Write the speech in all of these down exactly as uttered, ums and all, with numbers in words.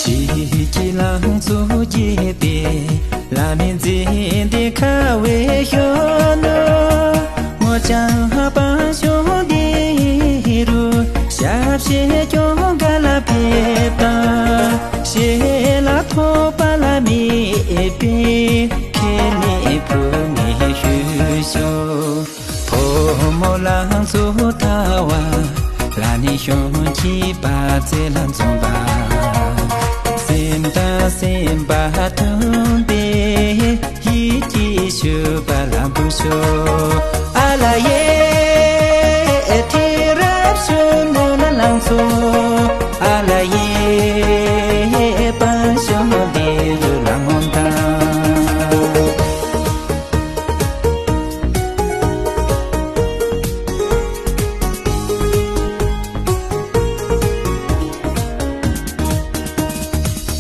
ཕྱི་གི་ལང་ཚོ་རྒྱས་པའི་ལ་ནི་འཛིན་ཏེ་ཁ་བའི་ཤོ་ནོ། སྔོ་ལྗང་པ་ཤོ་འདི་རུ་ཞབས་ཕྱི་སྐྱོང་ག་ལ་ཕེབས་དང་ཞེ་ལ་ཐོག་པ་ལ་མེད་པའི་ཁེ་ནི་ཕུ་ནི་ཤུ་ཤོ། ཕོ་མོ་ལང་ཚོ་ཐ་བ་ལ་ནི་ཤོང་ཁྱི་པ་ཚེ་ལ་འཛོམས་པ། སེམས་དང་སེམས་པ་མཐུན་པའི་ཡིད་ཀྱི་ཤུ་པ་ལ་བུ་ཤོ། ཨ་ལ་ཡེ་ཐི་རབ་ཤུ་ནུ་ལ་ལང་ཚོ། ཨ་ལ་ཡེ་པ་ཤོ་འདི་རུ་ལ་ངོམ་དང་།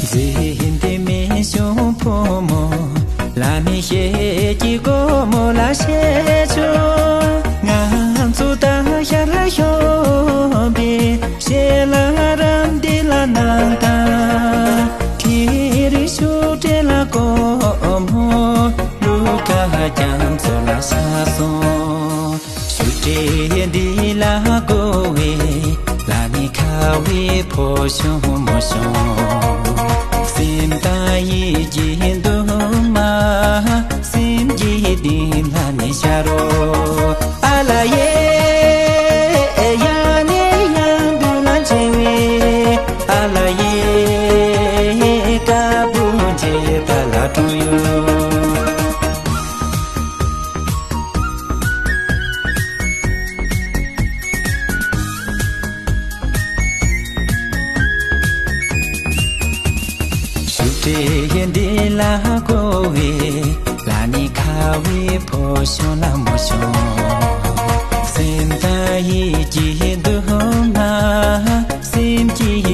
འཛིན་ཏེ་མེ་ཤོང་ཕོ་མོ་ལ་ནི་ཤེས་ཀྱི་སྒོ་མོ་ལ་ཤེས་ཆོ། ང་ཚོ་ད་ཤར་ཤོང་པའི་ཤེས་ལ་རམ་འདི་ལ་ནང་དང་ཁྱི་རི་ཤུ་ཏྲེ་ལ་སྒོ་མོ། ལུ་ག་རྒྱ་མཚོ་ལ་ས་སོང་། ཤུ་ཏྲེ་འདི་ལ་གོ་བའི་ལ་ནི་ཁ་བའི་ཕོ་ཤོང་མོ་ཤོང་། སེམས་དང་ཡིད་ཀྱི་འདུན་མ་སེམས་ཀྱི་གཏིང་ལ་ནི་ཤར་རོ། ཨ་ལ་ཡེ་ཡ་ནི་ཡང་འདུ་ལ་ཆེ་བའི་ཨ་ལ་ཡེ་ཀ་བུ་ཇེ་ད་ལ་ཀྲུང་ཡོ། ཤུ་ཏྲེ་འདི་ལ་གོ་བའི་ལ་ནི་ཁ་བའི་ཕོ་ཤོང་ལ་མོ་ཤོང་། སེམས་དང་ཡིད་ཀྱི་འདུན་མ་སེམས་ཀྱི་